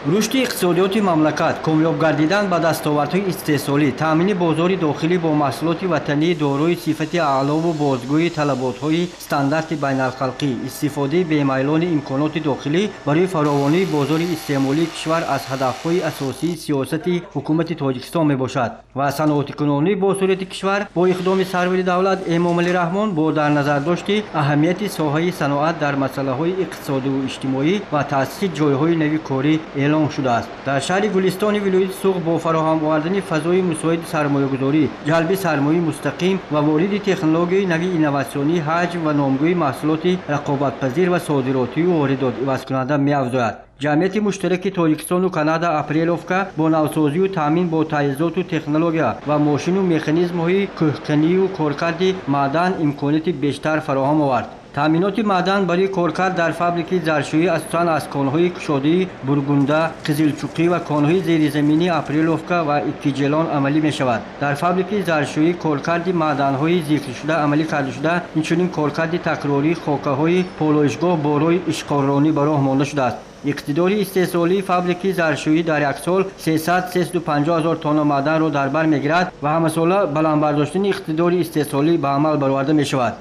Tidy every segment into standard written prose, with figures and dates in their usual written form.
Рушди иқтисодиёти мамлакат, комёб гардидан ба дастовардҳои истеҳсолӣ, таъмини бозори дохилӣ бо маҳсулоти ватании дорои сифати аълову бозгӯи талаботҳои стандарти байналхалқӣ, истифодаи бемайлони имконоти дохилӣ барои фаровонии бозори истеъмолии кишвар аз ҳадафҳои асосии сиёсати ҳукумати Тоҷикистон мебошад ва саноатикунонии босуръати кишвар бо иқдоми сарвари давлат Эмомалӣ Раҳмон бо дар назардошти аҳамияти соҳаи саноат дар масъалаҳои иқтисодиву иҷтимоӣ ва таъсиси ҷойҳои нави корӣ эълон шудааст. Дар шаҳри Гулистони вилояти Суғд бо фароҳам овардани фазои мусоиди сармоягузорӣ, ҷалби сармояи мустақим ва вориди технологияи нави инноватсионӣ, ҳаҷм ва номгӯи маҳсулоти рақобатпазир ва содиротию воридот ивазкунанда меафзояд. Ҷамъияти муштараки Тоҷикистону Канада «Апреловка» бо навсозию таъмин бо таҷҳизоту технология ва мошину механизмҳои кӯҳканию коркарди маъдан имконияти бештар фароҳам овард. Таъминоти маъдан барои коркард дар фабрикаи заршӯӣ асосан аз конҳои кушодаи Бургунда, Қизилчуқӣ ва конҳои зеризаминии Апреловка ва Иккиҷелон амалӣ мешавад. Дар фабрикаи заршӯӣ коркарди маъданҳои зикршуда амалӣ карда шуда, инчунин коркарди такрории хокаҳои полоишгоҳ бо роҳи ишқорронӣ ба роҳ монда шудааст. Иқтидори истеҳсолии фабрикаи заршӯӣ дар як сол 300-350 ҳазор тонна маъданро дар бар мегирад ва ҳамасола баланд бардоштани иқтидори истеҳсолӣ ба амал бароварда мешавад.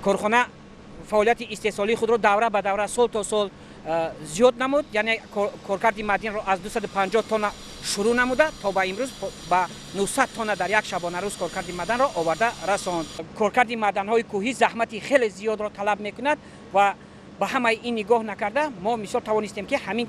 Корхона фаъолияти истеҳсолии худро давра ба давра, сол то сол зиёд намуд, яъне коркарди маъдинро аз 250 тонна шурӯъ намуда, то ба имрӯз ба 900 тонна дар як шабонарӯз коркарди маъданро оварда расонд. Коркарди маъданҳои кӯҳӣ заҳмати хеле зиёдро талаб мекунад ва ба ҳамаи ин нигоҳ накарда, мо мисол тавонистем, ки ҳамин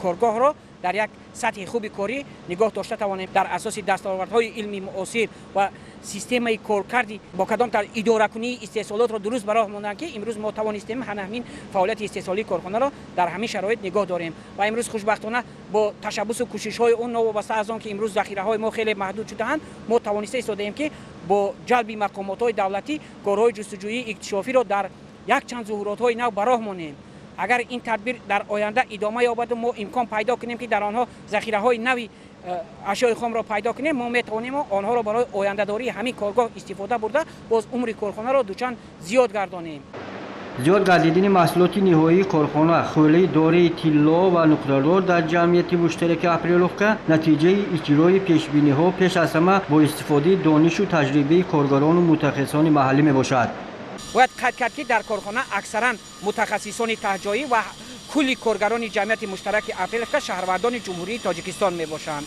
коргоҳро дар як сатҳи хуби корӣ нигоҳ дошта тавонем. Дар асоси дастовардҳои илми муосир ва системаи коркарди бо кадом тавр идоракунии истеҳсолотро дуруст ба роҳ монданд, ки имрӯз мо тавонистем ҳамин фаъолияти истеҳсолии корхонаро дар ҳамин шароит нигоҳ дорем. Ва имрӯз хушбахтона бо ташаббусу кӯшишҳои он, новобаста аз он ки имрӯз захираҳои мо хеле маҳдуд шудаанд, мо тавониста истодаем, ки бо ҷалби мақомотҳои давлатӣ корҳои ҷустуҷӯии иктишофиро дар якчанд зуҳуротҳои нав ба роҳ монем. Агар ин тадбир дар оянда идома ёбаду мо имкон пайдо кунем, ки дар онҳо захираҳои нави ашёи хомро пайдо кунем, мо метавонем онҳоро барои ояндадории ҳамин коргоҳ истифода бурда, боз умри корхонаро дучанд зиёд гардонем. Зиёд гардидани маҳсулоти ниҳоии корхона, хӯлаи дораи тилло ва нуқрадор дар ҷамъияти муштараки «Апреловка» натиҷаи иҷрои пешбиниҳо, пеш аз ҳама бо истифодаи донишу таҷрибаи коргарону мутахассисони маҳаллӣ мебошад. Бояд қайд кард, ки дар корхона аксаран мутахассисони таҳҷоӣ ва кулли коргарони ҷамъияти муштараки «Апреловка» шаҳрвандони Ҷумҳурии Тоҷикистон мебошанд.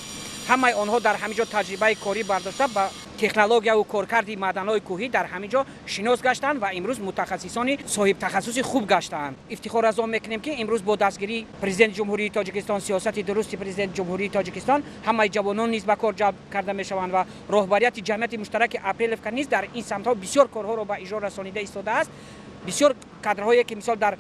Ҳамаи онҳо дар ҳамин ҷо таҷрибаи корӣ бардошта, ба технологияву коркарди маъданҳои кӯҳӣ дар ҳамин ҷо шинос гаштанд ва имрӯз мутахассисони соҳибтахассуси хуб гаштаанд. Ифтихор аз он мекунем, ки имрӯз бо дастгирии Президенти Ҷумҳурии Тоҷикистон, сиёсати дурусти Президенти Ҷумҳурии Тоҷикистон ҳамаи ҷавонон низ ба кор ҷалб карда мешаванд ва роҳбарияти ҷамъияти муштараки «Апреловка» низ дар ин самтҳо бисёр корҳоро ба иҷро расонида истодааст. Бисёр кадрҳое, ки мисол дар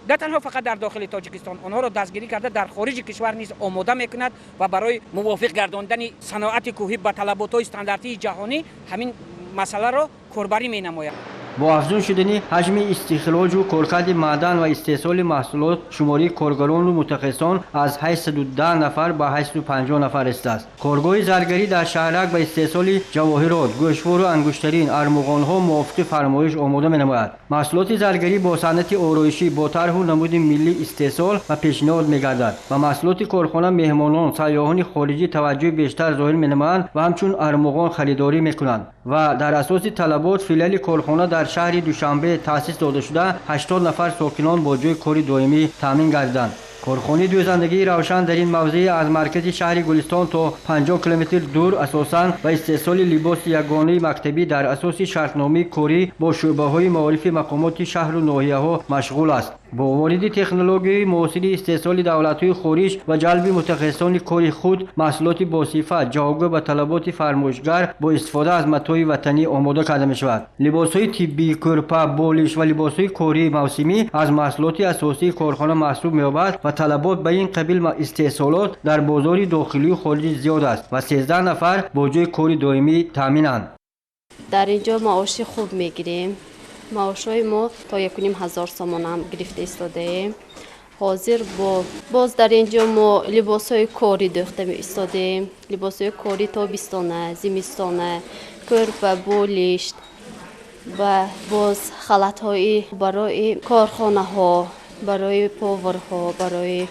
на танҳо фақат дар дохили Тоҷикистон онҳоро дастгирӣ карда, дар хориҷи кишвар низ омода мекунад ва барои мувофиқ гардондани саноати кӯҳӣ ба талаботҳои стандартии ҷаҳонӣ ҳамин масъаларо корбарӣ менамояд. Бо афзун шудани ҳаҷми истихроҷу коркарди маъдан ва истеҳсоли маҳсулот, шумораи коргарону мутахассисон аз 810 нафар ба 850 нафар расидааст. Коргоҳи заргарӣ дар шаҳрак ба истеҳсоли ҷавоҳирот, гӯшвору ангуштарин, армуғонҳо мувофиқи фармоиш омода менамояд. Маҳсулоти заргарӣ бо санъати ороишӣ бо тарҳу намуди миллӣ истеҳсол ва пешниҳод мегардад. Ба маҳсулоти корхона меҳмонон, сайёҳони хориҷӣ таваҷҷӯҳи бештар зоҳир менамоянд ва ҳамчун армуғон харидорӣ мекунанд ва дар асоси талабот филиали корхона дар шаҳри Душанбе таъсис дода шуда, 80 нафар сокинон бо ҷойи кори доимӣ таъмин гардиданд. Корхонаи дӯзандагии «Равшан» дар ин мавзеъ, аз маркази шаҳри Гулистон то 50 километр дур, асосан ба истеҳсоли либоси ягонаи мактабӣ дар асоси шартномаи корӣ бо шӯъбаҳои маорифи мақомоти шаҳру ноҳияҳо машғул аст. Бо вориди технологияи муосири истеҳсоли давлатҳои хориҷ ва ҷалби мутахассисони кори худ, маҳсулоти босифат, ҷавобгӯ ба талаботи фармоишгар бо истифода аз матои ватанӣ омода карда мешавад. Либосҳои тиббӣ, кӯрпа, болиш ва либосҳои кории мавсимӣ аз маҳсулоти асосии корхона маҳсуб меёбад ва талабот ба ин қабил истеҳсолот дар бозори дохилию хориҷӣ зиёд аст ва 13 нафар бо ҷойи кори доимӣ таъминанд. Дар ин ҷо маоши хуб мегирем. Маошҳои мо то 1500 сомонам гирифта истодаем ҳозир. Бо боз дар ин ҷо мо либосҳои корӣ дӯхта истодаем, либосҳои корӣ тобистона, зимистона, кӯрпа, болишт ва боз халатҳои барои корхонаҳо. Барои поварҳо, барои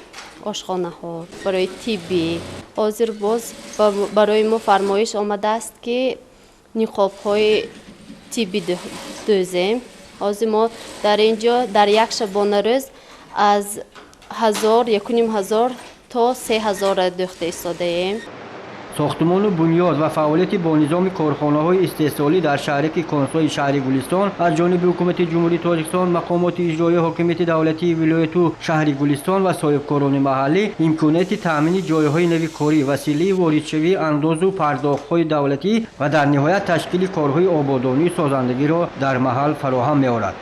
ошхонаҳо, барои тиббӣ. Ҳозир боз барои мо фармоиш омадааст, ки ниқобҳои тиббӣ дӯзем. Ҳозир мо дар ин ҷо дар як шабонарӯз аз 1000, 1500 то 3000 дӯхта истодаем. Сохтумону бунёд ва фаъолияти бо низоми корхонаҳои истеҳсолӣ дар шаҳраки Консои шаҳри Гулистон аз ҷониби Ҳукумати Ҷумҳурии Тоҷикистон, мақомоти иҷроии ҳокимияти давлатии вилояту шаҳри Гулистон ва соҳибкорони маҳаллӣ имконияти таъмини ҷойҳои нави корӣ, василаи воридшавии андозу пардохтҳои давлатӣ ва дар ниҳоят ташкили корҳои ободонию созандагиро дар маҳал фароҳам меорад.